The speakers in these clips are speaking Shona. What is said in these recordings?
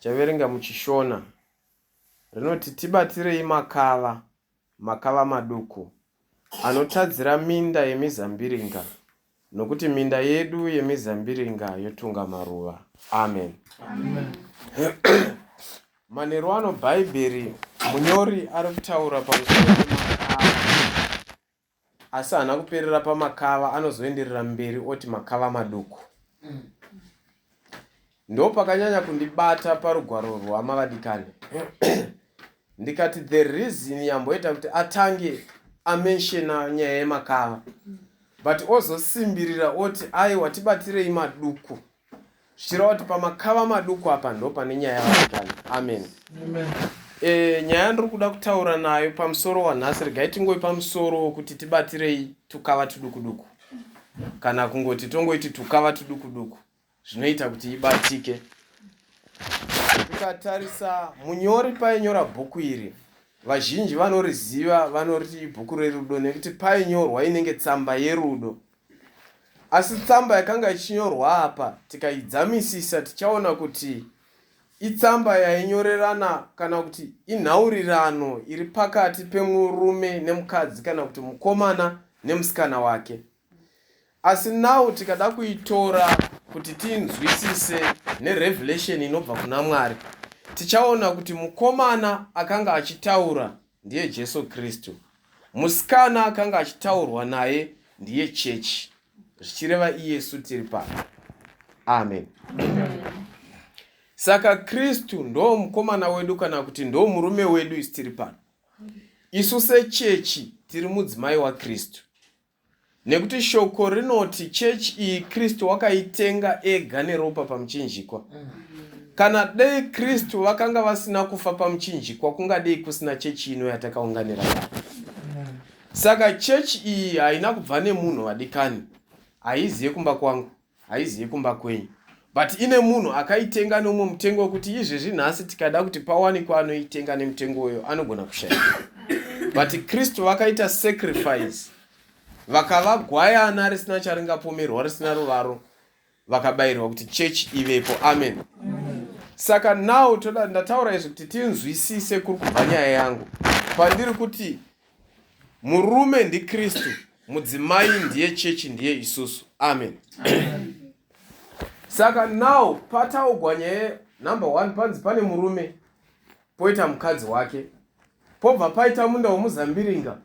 Chaverenga muchiShona. Rinoti tibatirei makava, makava maduku, anotadzira minda yemizambiringa, nokuti minda yedu yemizambiringa yotunga maruva. Amen. Amen. Manheru ano Bhaibheri munyori ari kutaura pamusoro pemakava asi haana kuperera pamakava anozoenderera mberi oti makava maduku. Ndo pakanyanya kundibata parugwaro rwama vadikani. Ndikati the reason yamboita kuti atange amenshena nyaya yemakava but ozosimbirira oti aiwa tibatirei maduku zvichireva kuti pamakava maduku apa ndo pane nyaya yavadikani. Amen. Amen. E, nyaya yandiri kuda kutaura nayo pamusoro wanhasi regai tingoi pamusoro wokuti tibatirei tukava tuduku duku kana kungoti tongoiti tukava tuduku duku zvinoita kuti ibatike. Tikatarisa munyori painyora bhuku iri vazhinji vanoriziva vanoriti ibhuku rerudo nekuti painyorwa inenge tsamba yerudo. Asi tsamba yakanga ichinyorwa apa tikaidzamisisa tichaona kuti itsamba yainyorerana kana kuti inhaurirano iri pakati pemurume nemukadzi kana kuti mukomana nemusikana wake. Asi now tikada kuitora kuti tiinzwisise nerevelation inobva kuna Mwari, tichaona kuti mukomana akanga achitaura ndiye Jesu Kristu. Musikana akanga achitaurwa naye ndiye chechi, zvichireva iyesu tiri pano. Amen. Saka Kristu ndo mukomana wedu kana kuti ndo murume wedu isu tiri pano. Isu sechechi tiri mudzimai waKristu. Nekuti shoko rinoti chechi iyi Kristu wakaitenga ega neropa pamuchinjikwa. Kana dei Kristu vakanga vasina kufa pamuchinjikwa kungadei kusina chechi ino yatakaunganira pano. Saka chechi iyi haina kubva nemunhu vadikani. Haizi yekumba kwangu. Haizi yekumba kwenyu but ine munhu akaitenga neumwe mutengo wekuti izvezvi nhasi tikada kuti pawanikwa anoitenga nemutengo uyo anogona kushaika but Kristu vakaita sacrifice vakava gwayana risina charingapomerwa risina ruvaro vakabayirwa kuti church ivepo. Amen. Saka now toda ndataura izvi kuti tinzwisise kuri kubva nyaya yangu pandiri kuti Murume ndiKristu, mudzimai ndiye chechi, ndiye isusu. Amen. Amen. Saka now pataugwa nyaya number one panzi pane murume poita mukadzi wake pobva paita munda womuzambiringa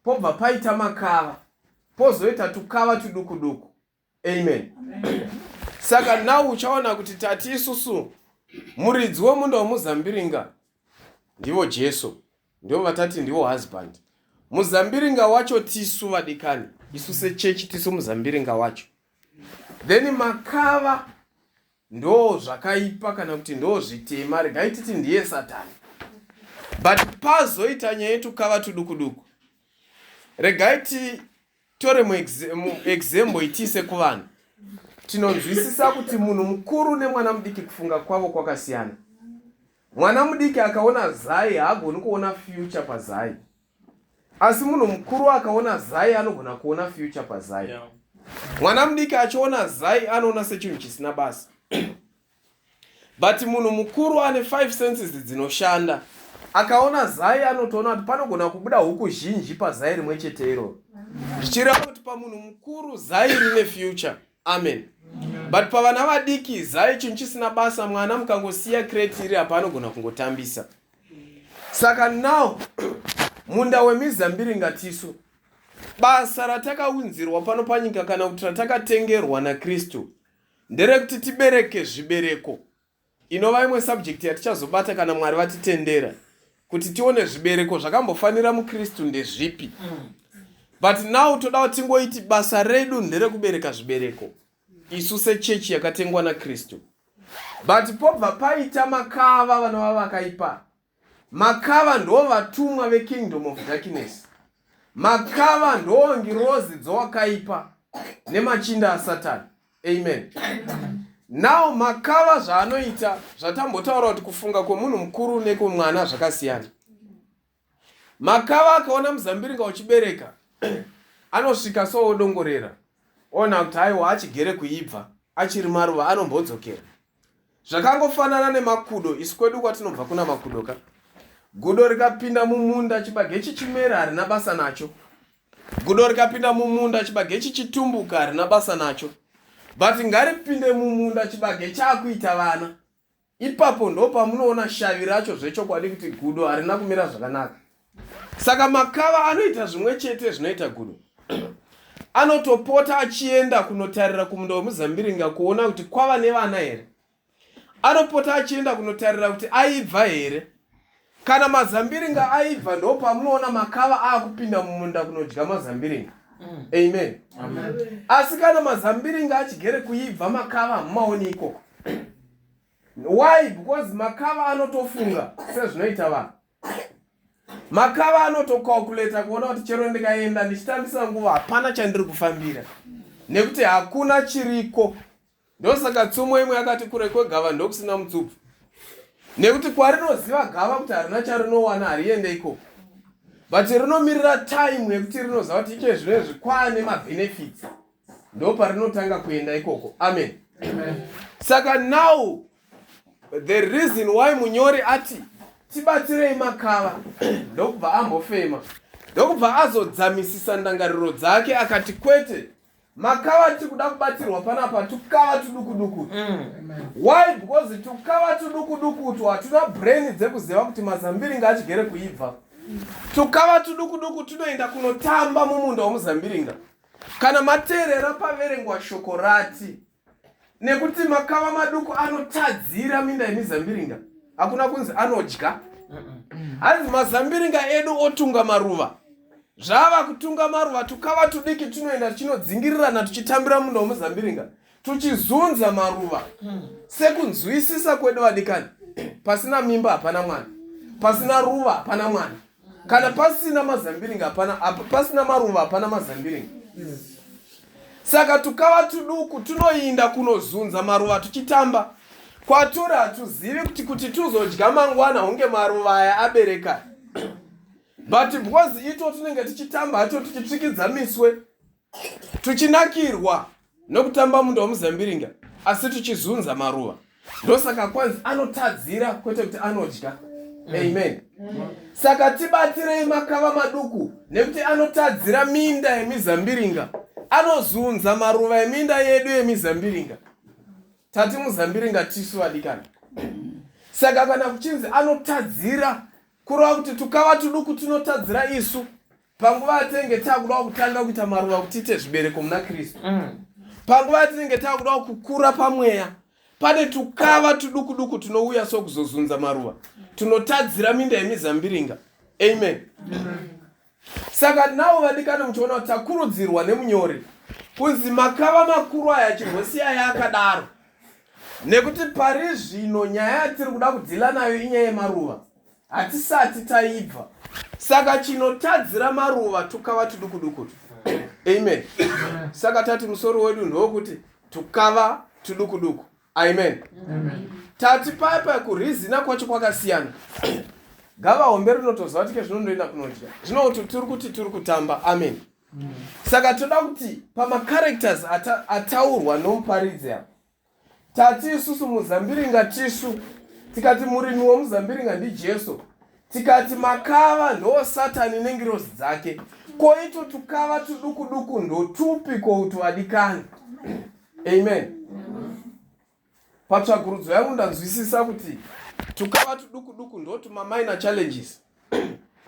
pobva paita makava pozoita tukava tuduku duku. Amen. Amen. Saka now uchaona kuti tati isusu muridzi wemunda wemuzambiringa ndivo Jesu, ndivo vatati ndivo husband. Muzambiringa wacho tisu vadikani, isu sechechi tisu muzambiringa wacho. Then makava ndo zvakaipa kana kuti ndo zvitema, regai titi ndiye Satani. But pazoita nyaya yetukava tudukuduku, regai ti Tore muexample itiise kuvanhu. Tinonzwisisa kuti munhu mukuru nemwana mudiki kufunga kwavo kwakasiyana. Mwana mudiki akaona zai haagoni kuona future pazai. Asi munhu mukuru akaona zai anogona kuona future pazai. Yeah. Mwana mudiki achiona zai anoona sechinhu chisina basa. But munhu mukuru ane 5 senses dzinoshanda akaona zai anotoona kuti panogona kubuda huku zhinji pazai rimwe chete iroro, zvichireva kuti pamunhu mukuru zai rine future. Amen. But pavana vadiki zai chinhu chisina basa, mwana mukangosiya crate iri apa anogona kungotambisa. Saka now munda wemizambiringa tisu basa ratakaunzirwa pano panyika kana kuti ratakatengerwa naKristu nderekuti tibereke zvibereko, inova imwe subject yatichazobata kana Mwari vatitendera kuti tione zvibereko zvakambofanira muKristu ndezvipi. But now toda kuti tingoiti basa redu nderekubereka zvibereko isu sechechi yakatengwa naKristu. But pobva paita makava vanova vakaipa. Makava ndo vatumwa vekingdom of darkness. Makava ndo ngirozi dzowakaipa nemachinda aSatani. Amen. Now makava zvaanoita zvatambotaura kuti kufunga kwemunhu mukuru nekwemwana zvakasiyana. Makava akaona muzambiringa uchibereka anosvika so odongorera ona kuti aiwa achigere kuibva achiri maruva anombodzokera. Zvakangofanana nemakudo, isu kwedu kwatinobva kuna makudo ka. Gudo rikapinda mumunda chibage chichimera harina basa nacho. Gudo rikapinda mumunda chibage chichitumbuka harina basa nacho. But ngaripinde mumunda chibage chaakuita vana. Ipapo ndopamunoona shavi racho zvechokwadi kuti gudo harina kumira zvakanaka. Saka makava anoita zvimwe chete zvinoita gudo. Anotopota achienda kunotarira kumunda wemuzambiringa kuona kuti kwava nevana here. Anopota achienda kunotarira kuti aibva here. Kana mazambiringa aibva ndopamunoona makava akupinda mumunda kunodya mazambiringa. Amen. Amen. Asi kana mazambiringa achigere kuibva makava hamumaoni ikoko. Why? Because makava anotofunga sezvinoita vanhu. Makava anotocalculata kuona kuti chero ndikaenda ndichitambisa nguva hapana chandiri kufambira nekuti hakuna chiriko. Ndosaka tsumo imwe yakati kure kwegava ndokusina mutsubvu nekuti kwarinoziva gava kuti harina charinowana hariende ikoko but rinomirira time yekuti rinoziva kuti ike zvino izvi kwaane mabenefits ndoparinotanga kuenda ikoko. Amen. Amen. Saka now The reason why munyori ati tibatsirei makava ndokubva ambofema ndokubva azodzamisisa ndangariro dzake akati kwete makava tiri kuda kubatsirwa panapa tukava tudukuduku Why? Because tukava tudukuduku hatuna brain dzekuziva kuti mazambiringa achigere kuibva. Tukava tudukuduku tunoenda kunotamba mumunda womuzambiringa. Kana mateerera paverengwa shoko rati nekuti makava maduku anotadzira minda yemizambiringa hakuna kunzi anodya hanzi mazambiringa edu otunga maruva zvava kutunga maruva tukava tudiki tunoenda tuchinodzingirirana tuchitambira munda womuzambiringa tuchizunza maruva sekunzwisisa kwedu vadikani pasina mimba hapana mwana pasina ruva hapana mwana kana pasina mazambiringa hapana pasina maruva hapana mazambiringa. Saka tukava tuduku tunoinda kunozunza maruva tuchitamba kwaturi hatuzivi kuti kuti tuzodya mangwana hunge maruva aya abereka but because ito tunenge tichitamba hacho tuchitsvikidza miswe tuchinakirwa nokutamba munda womuzambiringa asi tuchizunza maruva. Ndosaka kwanzi anotadzira kwete kuti anodya. Amen. Saka tibatsirei makava maduku nekuti anotadzira minda yemizambiringa, anozunza maruva eminda yedu yemizambiringa. Tati muzambiringa tisu vadikani. Saka kana kuchinzi anotadzira kureva kuti tukava tuduku tunotadzira isu panguva yatinenge takuda kutanga kuita maruva kuti tiite zvibereko muna Kristu. Panguva yatinenge takuda kukura pamweya, pane tukava tuduku duku tunouya sokuzozunza maruva, tunotadzira minda yemizambiringa. Amen. Saka nawo vadikani, muchiona kuti takurudzirwa nemunyori kunzi makava makuru aya chimbosiyai akadaro, nekuti pari zvino nyaya yatiri kuda kudhila nayo inyaya yemaruva, hatisati taibva. Saka chinotadzira maruva tukava tuduku duku. Amen. Saka tati musoro wedu ndowokuti tukava tuduku duku. Amen. Amen. Tati paya paya kurizina kwacho kwakasiyana. Gava hombe rinotoziva kuti kezvinondoenda kunodya. Zvino kuti tiri kuti tiri kutamba. Amen. Saka toda kuti pamacharacters ataurwa nomuparidzi apa, tati isusu muzambiringa tisu, tikati murimi womuzambiringa ndiJesu, tikati makava ndo Satani nengirozi dzake. Ko ito tukava tuduku duku ndotupi ko utu vadikani? Amen. Patsvagurudzo yangu ndanzwisisa kuti tukava tuduku duku ndotuma minor challenges,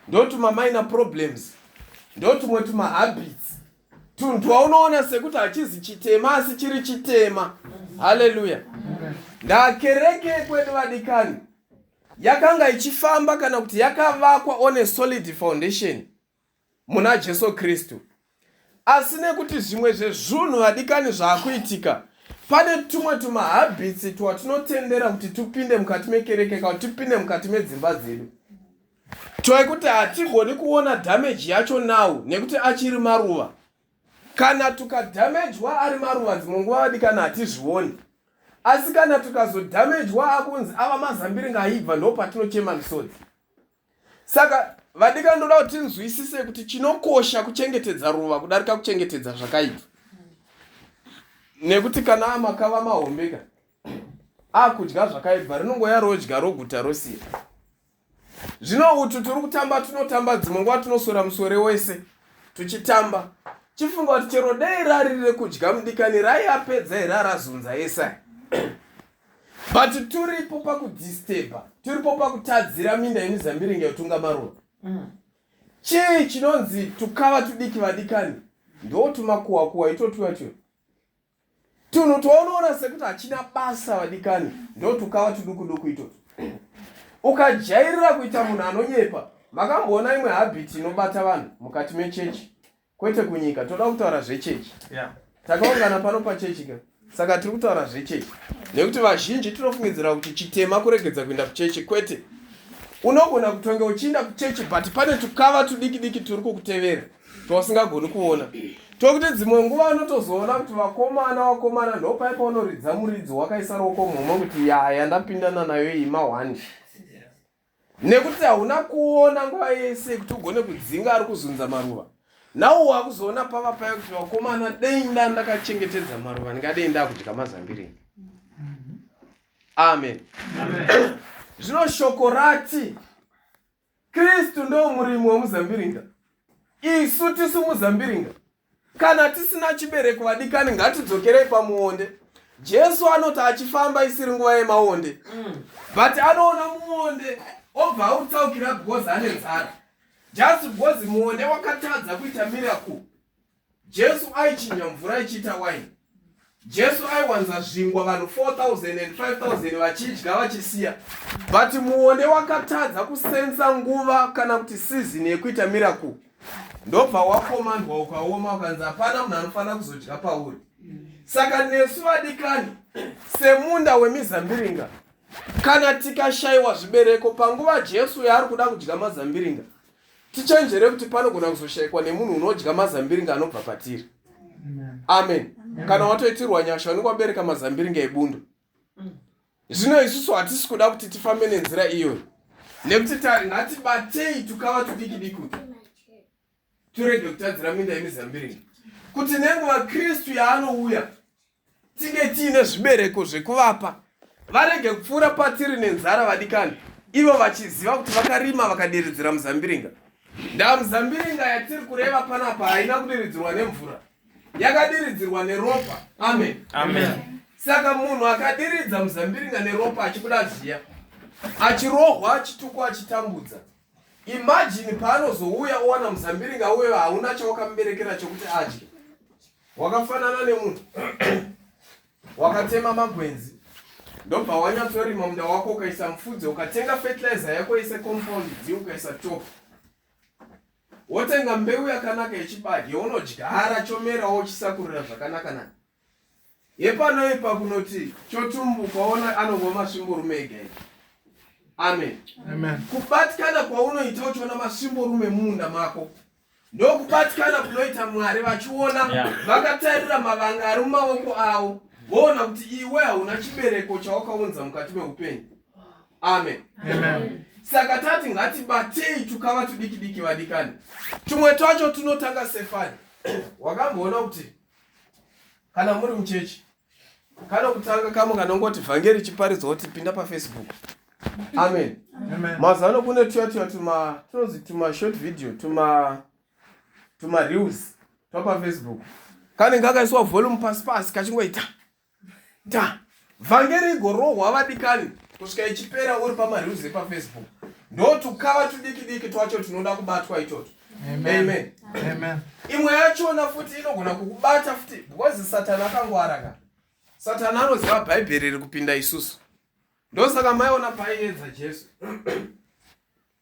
ndotuma minor problems, ndotumwe tuma habits, tunhu twaunoona sekuti hachizi chitema asi chiri chitema. Haleluya. Ndakereke kwedu vadikani yakanga ichifamba kana kuti yakavakwa on a solid foundation muna Jesu Kristu. Asi nekuti zvimwe zvezvunhu vadikani zvaakuitika, pane tumwe tumahabits twatinotendera kuti tupinde mukati mekereke kana kuti tupinde mukati medzimba dzedu, twekuti hatigoni kuona damage yacho now nekuti achiri maruva. Kana tukadhamejwa ari maruva dzimwe nguva vadikani hatizvioni, asi kana tukazodhamejwa akunzi ava mazambiringa aibva ndopatinochema misodzi. Saka vadikani ndoda kuti tinzwisise kuti chinokosha kuchengetedza ruva kudarika kuchengetedza zvakaipa, nekuti kana amakava mahombeka. Akudya zvakaibva rinongouya rodya roguta rosiya. Zvino utu turi kutamba tunotamba dzimwe nguva tunoswera muswere wese tuchitamba. Chifunga kuti chero dei rari rekudya mudikani raiapedza here arazunza yese aya. But turipo pakudisturba, turipo pakutadzira minda yemizambiringa yotunga maruva. Chii chinonzi tukava tudiki vadikani? Ndo tumakuwa kuwa itotuya tuya. Tunhu twaunoona sekuti hachina basa vadikani ndo tukava tuduku duku itoto. Ukajairira kuita munhu anonyepa, makamboona imwe habit inobata vanhu mukati mechechi kwete kunyika toda kutaura zvechechi yeah. Takaungana pano pachechi ka saka tiri kutaura zvechechi nekuti vazhinji tinofungidzira kuti chitema kuregedza kuenda kuchechi kwete unogona kutonge uchienda kuchechi but pane tukava tudiki diki turi kukutevera twausingagoni kuona tokuti dzimwe nguva unotozoona kuti vakomana vakomana ndopai paunoridza muridzo wakaisa ruoko muhomwe kuti yaya ndapindana nayo iyi mahwani nekuti hauna kuona nguva yese kuti ugone kudzinga ari kuzunza maruva nawo wakuzoona pava paya kuti vakomana dei nda ndakachengetedza maruva ndingadei ndakudya mazambiringa amen zvino shoko rati Kristu ndo murimi wemuzambiringa, isu tisu muzambiringa. Kana tisina chibereko vadikani, ngatidzokerei pamuonde. Jesu anoti achifamba isiri nguva yemaonde, but anoona muonde obva autsaukira because ane nzara. Just because muonde wakatadza kuita miracle Jesu aichinja mvura ichiita waini. Jesu aiwanza zvingwa vanhu 4000 and 5000 vachidya vachisiya. But muonde wakatadza kusensa nguva kana kuti season yekuita miracle. Ndobva wakomandwa ukaoma ukanzi hapana munhu anofanira kuzodya pauri. Saka nesu vadikani semunda wemizambiringa kana tikashaiwa zvibereko panguva Jesu yaari kuda kudya mazambiringa Tichenjere kuti panogona kuzoshaikwa nemunhu unodya mazambiringa anobva patiri. Amen. Kana watoitirwa nyasha unenge wabereka mazambiringa ebundo. Zvino isusu hatisi kuda kuti tifambe nenzira iyoyo. Nekuti tari ngatibatei tukava tudiki diki utu. Turege kutadzira minda yemizambiringa. Kuti nenguva Kristu yaanouya tinge tiine zvibereko zvekuvapa varege kupfuura patiri nenzara vadikani ivo vachiziva kuti vakarima vakadiridzira muzambiringa ndaa muzambiringa yatiri kureva panapa haina kudiridzirwa nemvura yakadiridzirwa neropa amen, amen. Saka munhu akadiridza muzambiringa neropa achibuda zviya achirohwa achitukwa achitambudza imagine paanozouya owana muzambiringa uyo hauna chawakamuberekera chokuti adye Wakafanana nemunhu wakatema magwenzi ndobva wanyatsorima munda wako ukaisa mufudze ukatenga fertilizer yako ise compound dzi ukaisa top wotenga mbeu yakanaka yechibage unodyara chomerawo uchisakurira zvakanaka naka yepano ipa kunoti chotumbuka ona anongova masvimborume ega ega amen, amen. Kubatikana kwaunoita uchiona masvimborume mumunda mako Ndokubatikana kunoita Mwari vachiona yeah. Vakatarira mavanga ari mumaoko avo voona kuti iwe hauna chibereko chawakaunza mukati meupenyu. Amen. Amen. Saka tati ngatibatei tukava tudiki diki vadikani. Tumwe twacho tunotanga sefani. Wakamboona kuti kana muri muchechi kanokutanga kamwe kanongoti vhangeri chiparidzwa kuti pinda pafacebook amen, amen. Mazuva ano kune tuya tuya tuma tunonzi tuma short video tuma tuma reels twapafacebook kanenge kakaiswa volume pasi pasi kachingoita ta vhangeri igorohwa vadikani kusvika ichipera uri pamareels epafacebook ndotukava tudiki diki twacho tunoda kubatwa itoto amen, amen. Imwe yachona futi inogona kukubata futi because satani akangwara ka satani anoziva bhaibheri riri kupinda isusu ndosaka maiona paaiedza jesu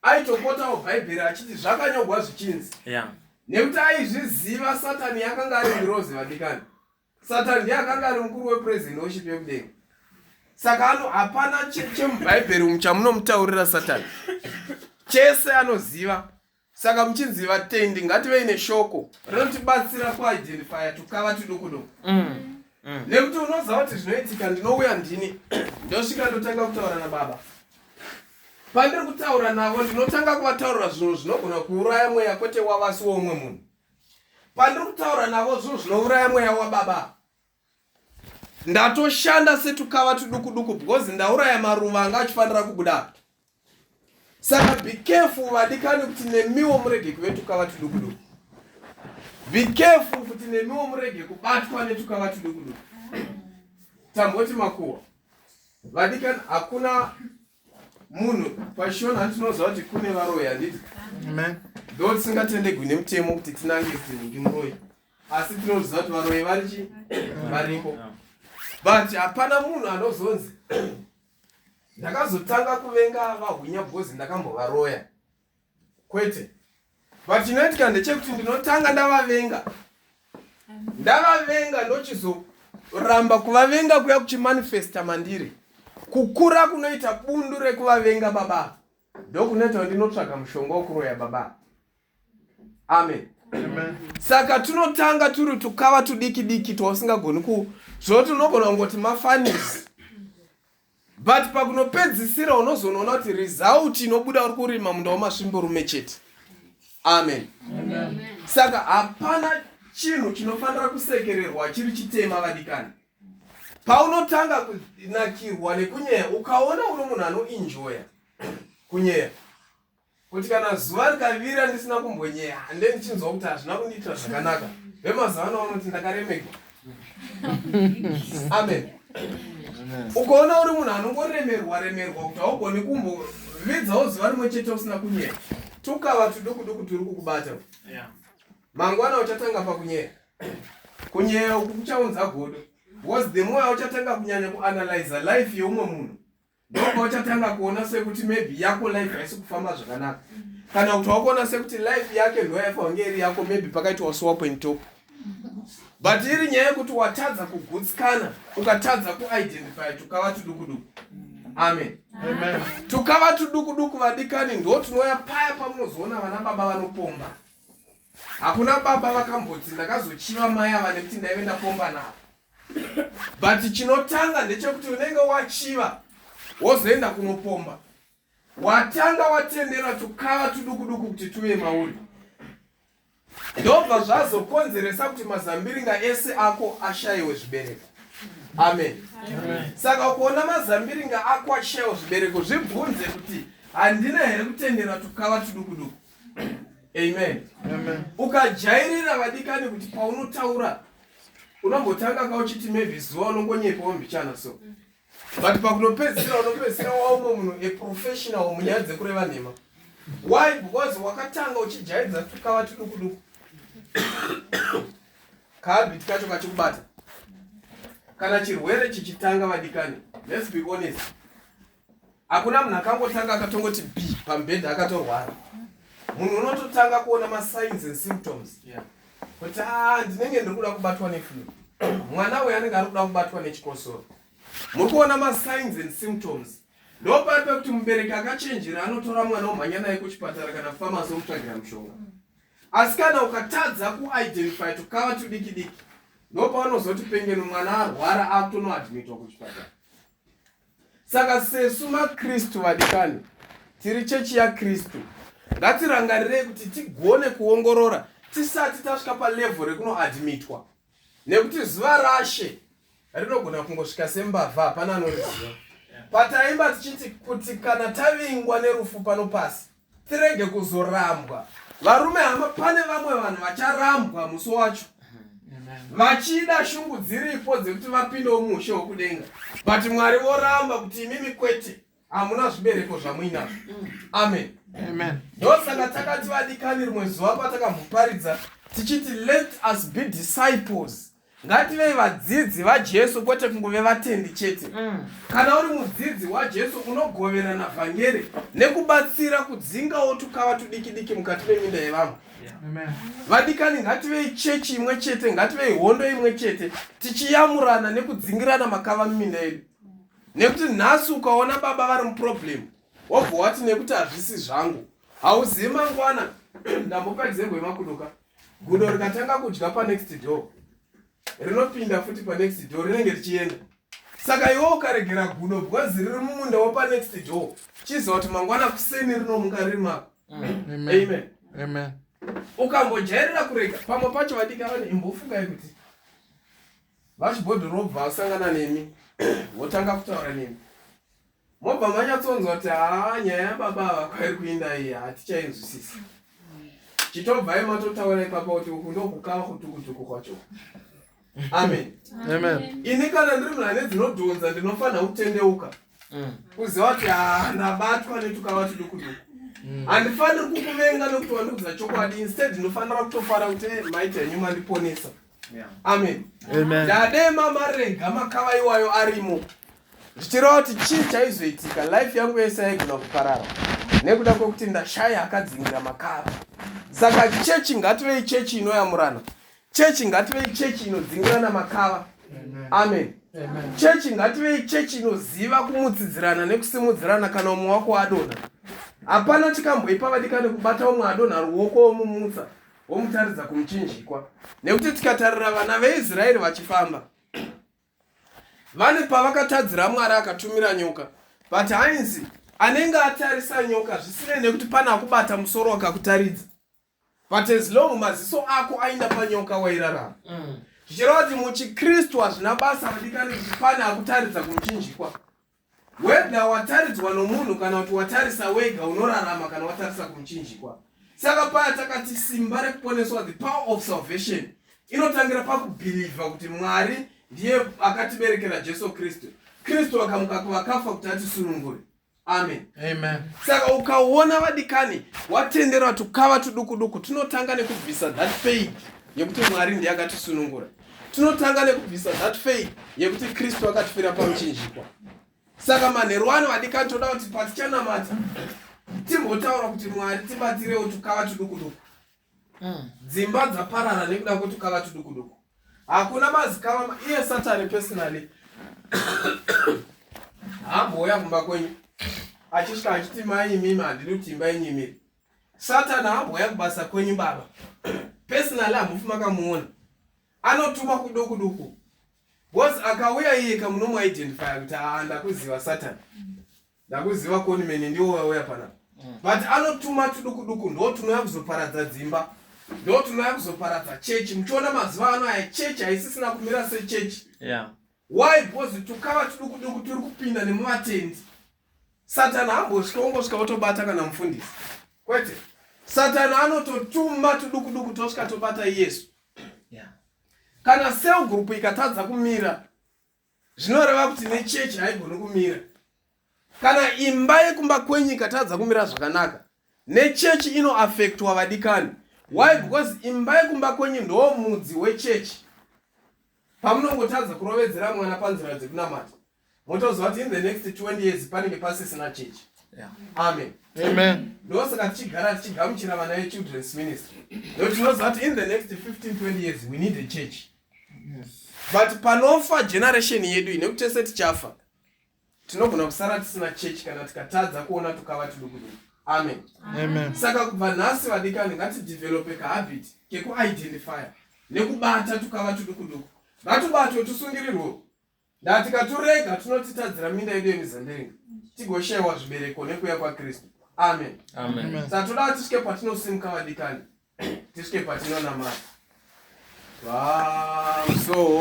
aitopotawo bhaibheri achiti zvakanyogwa zvichinzi yeah. Nekuti aizviziva satani yakanga ari ngirozi vadikani satani ndiye akanga ari mukuru wepresident worship yekudenga saka ano hapana chemubhaibheri umu chamunomutaurira satani chese anoziva Saka muchinzi vatendi ngativei neshoko rinotibatsira kuidentifya tukava tuduku duku. Nekuti unoziva kuti zvinoitika ndinouya ndini ndosvika ndotanga kutaura nababa. Pandiri kutaura navo ndinotanga kuvataurira zvinhu zvinogona kuuraya mweya kwete wavasi woumwe munhu. Pandiri kutaura navo zvinhu zvinouraya mweya wababa. Ndatoshanda setukava tuduku duku because ndauraya maruva anga achifanira kubuda apa. Saka be careful vadikani kuti nemiwo murege kuve tukava tuduku duku. Be careful kuti nemiwo murege kubatwa netukava tuduku duku. Tamboti makuwa. Vadikani hakuna munhu pashona handinoziva kuti kune varoyi handiti? Amen. Though tisingatendegwi nemutemo kuti tinange kuti ndi muroyi. Asi tinoziva kuti varoyi vari chi variko. But hapana munhu anozonzi ndakazotanga kuvenga vahwinya because ndakambovaroya. Kwete. But chinoitika ndechekuti ndinotanga ndavavenga. Ndavavenga ndochizoramba kuvavenga kuya kuchimanifesta mandiri. Kukura kunoita bundu rekuvavenga baba. Ndokunoita kuti ndinotsvaga mushonga wekuroya baba. Amen. Amen. Saka tunotanga turi tukava tudiki diki twausingagoni ku zvoti unogona kungoti mafanisi. But pakunopedzisira unozonoona kuti result inobuda uri kurima munda wemasvimborume chete. Amen. Amen. Saka hapana chinhu chinofanira kusekererwa chiri chitema vadikani. Paunotanga kunakirwa nekunyeya ukaona uri munhu anoenjoya kunyeya kuti kana zuva rikavira ndisina kumbonyeya hande ndichinzwa kuti hazvina kundiitira zvakanaka. Vemazuva ano vanoti ndakaremegwa. Amen. Ukaona uri munhu anongoremerwa remerwa kuti haugoni kumbovidzawo zuva rimwe chete usina kunyeya, tukava tuduku duku turi kukubata. Mangwana uchatanga pakunyeya. Kunyeya uku kuchaunza godo. Because the more uchatanga kunyanya kuanalyza life yeumwe munhu, ndopauchatanga kuona sekuti maybe yako life haisi kufamba zvakanaka. Kana kuti wakuona sekuti life yake ndo yaifanira kunge iri yako, maybe pakaitwa swap and top. But iri nyaya yekuti watadza kugutsikana, ukatadza kuidentify tukava tuduku-duku. Amen. Amen. Tukava tuduku-duku vadikani ndo tunouya paya pamunozoona vana baba vanopomba. Hakuna baba vakamboti ndakazochiva mai ava nekuti ndaive ndapomba navo. But chinotanga ndechekuti unenge wachiva wozoenda kunopomba. Watanga watendera tukava tuduku-duku kuti tuve mauri. Ndobva zvazokonzeresa kuti mazambiringa ese ako ashayiwe zvibereko. Amen. Amen. Saka ukuona mazambiringa ako ashayiwa zvibereko, zvibvunze kuti handina here kutendera tukava tuduku-duku. Amen. Amen. Ukajairira vadikani kuti paunotaura unombotanga ka uchiti maybe zuva unongonyepawo mbichana so. But pakunopedzisira unopedzisira waumwe munhu a professional munyaya dzekureva nhema. Why? Because wakatanga uchijaidza tukava tuduku-duku. Kahabit kacho kachikubata. Kana chirwere chichitanga vadikani, let's be honest. Hakuna munhu akangotanga akatongoti b pamubhedha akatorwara. Munhu unototanga kuona masigns and symptoms. Kuti ndinenge ndiri kuda kubatwa neflu. Mwana uyu anenge ari kuda kubatwa nechikosoro. Muri kuona masigns and symptoms. Ndopari pekuti mubereki akachenjera anotora mwana omhanya naye kuchipatara kana famasi omutsvagira mushonga. Asi kana ukatadza kuidentify tukava tudiki diki, ndopaunozoti pengeno mwana arwara akutonoadmitwa kuchipatara. Saka sesu maKristu vadikani, tiri chechi yaKristu, ngatirangarirei kuti tigone kuongorora tisati tasvika palevel rekunoadmitwa, nekuti zuva raShe rinogona kungosvika sembavha, hapana anoriziva. Pataimba tichiti kuti kana tavingwa nerufu pano pasi, tirege kuzorambwa. Varume hama, pane vamwe vanhu vacharambwa musi wacho vachida shungu dziripo dzekuti vapindewo muushe hwekudenga, but Mwari voramba kuti imimi kwete, hamuna zvibereko zvamuinazvo. Amen. Amen. Ndosaka takati vadikani rimwe zuva patakamboparidza tichiti let us be disciples, ngativei vadzidzi vaJesu kwete kungove vatendi chete. Kana uri mudzidzi waJesu unogoverana vhangeri nekubatsira kudzingawo tukava tudiki diki mukati meminda yevamwe. Amen. Vadikani, ngativei chechi imwe chete, ngativei hondo imwe chete, tichiyamurana nekudzingirana makava muminda yedu. Nekuti nhasi ukaona baba vari muproblem, wobva wati nekuti hazvisi zvangu, hauzivi mangwana. Ndambopa example yemakuduka. Gudo rikatanga kudya panext door, rinopinda futi panext door, rinenge richienda. Saka iwe ukaregera gudo because riri mumunda wepanext door, chiziva kuti mangwana kuseni rinomuka riri mako. Amen. Amen. Amen. Ukambojairira kurega, pamwe pacho vadika vanhu imbofungai kuti VaChibhodhoro vobva vasangana nemi votanga kutaura nemi. Mobva manyatsonzwa kuti haa nyaya yababa ava kwairi kuinda iyi hatichainzwisisi. Chitobvai matotaura ipapa kuti uku ndokukava kutukutuku kwacho. Amen. Amen. Ini kana ndiri munhu ane dzinodhonza ndinofanira kutendeuka. Kuziva kuti haa ndabatwa netukava tuduku duku. Handifaniri kukuvenga nekuti wandiudza chokwadi. Instead ndinofanira kutofara kuti eh, maita henyu mandiponesa. Amen. Amen. Ndadema marega makava iwayo arimo. Zvichireva kuti chii chaizoitika life yangu yese yaigona kuparara nekuda kwekuti ndashaya akadzingira makava. Saka chechi ngativei chechi inoyamurana. Chechi ngativei chechi inodzingirana makava. Amen. Amen. Chechi ngativei chechi inoziva kumutsidzirana nekusimudzirana kana umwe wako adonha. Hapana chikamboipa vadikani kubata umwe adonha ruoko womumutsa womutaridza kumuchinjikwa. Nekuti tikatarira vana veIsraeri vachifamba vane pavakatadzira Mwari akatumira nyoka, but hainzi anenge atarisa nyoka zvisinei nekuti pane akubata musoro akakutaridza, but as long maziso ako aenda panyoka wairarama. Zvichireva kuti muchiKristu hazvina basa vadikani kuti pane akutaridza kumuchinjikwa. Whether wataridzwa nomunhu kana kuti watarisa wega unorarama kana watarisa kumuchinjikwa. Saka paya takati simba rekuponeswa, the power of salvation, inotangira pakubhilivha kuti Mwari ndiye akatiberekera Jesu Kristu. Kristu akamuka kuvakafa kuti atisunungure. Amen. Amen. Saka ukaona vadikani watendera tukava tuduku duku, tinotanga nekubvisa that faith yekuti Mwari ndiye akatisunungura. Tinotanga nekubvisa that faith yekuti Kristu akatifira pamuchinjikwa. Saka manheru ano vadikani toda kuti patichanamata timbotaura kuti Mwari tibatirewo tukava tuduku duku. Dzimba dzaparara nekuda kwetukava tuduku duku. Hakuna mazikava, iye Satani personally haambouya kumba kwenyu achisvika achiti mai imimi handidi kuti imba yenyu imire. Satani haambouya kubasa kwenyu baba personally, hamufi makamuona. Anotuma kuduku duku because akauya iye kamunomuidentifya kuti haa ndakuziva Satani, ndakuziva conman ndiwo wauya panapa. But anotuma tuduku duku ndo tunouya kuzoparadza dzimba, ndo tunouya kuzoparadza chechi. Muchiona mazuva ano aya chechi haisisina kumira sechechi. Why? Because tukava tuduku duku turi kupinda nemuvatendi. Satani haambosvika ongosvika otobata kana mufundisi. Kwete. Satani anototuma tuduku duku tosvika tobata Yesu. Kana cell group ikatadza kumira, zvinoreva kuti nechechi haigoni kumira. Kana imba yekumba kwenyu ikatadza kumira zvakanaka, nechechi inoafektwa vadikani. Why? Because imba yekumba kwenyu ndo mudzi wechechi. Pamunongotadza kurovedzera mwana panzira dzekunamata, motoziva kuti in the next 20 years panenge pasisina chechi. Amen. Amen. Ndosaka tichigara tichigamuchira vana vechildren's ministry, nekuti tinoziva kuti in the next 15-20 years we need a church. But panofa generation yedu iyi, nekuti tese tichafa, tinogona kusara tisina chechi kana tikatadza kuona tukava tuduku duku. Amen. Amen. Saka kubva nhasi vadikani ngatidevelope kahabit kekuidentifya nekubata tukava tuduku duku. Ngatubatwe tusungirirwe. Ndaa tikaturega tunotitadzira minda yedu yemizambiringa, tigoshayiwa zvibereko nekuuya kwaKristu. Amen. Amen. Saka toda tisvike patinosimuka vadikani, tisvike patinonamata. Pamusoro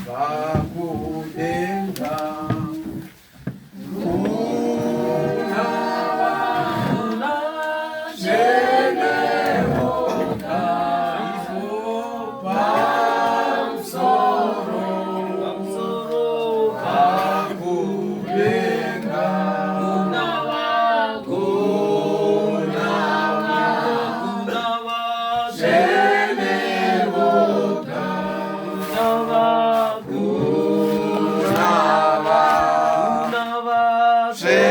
pakudenga kuna vatsvene voga, pamusoro pakudenga kuna vatsvene voga, kuna vatsvene.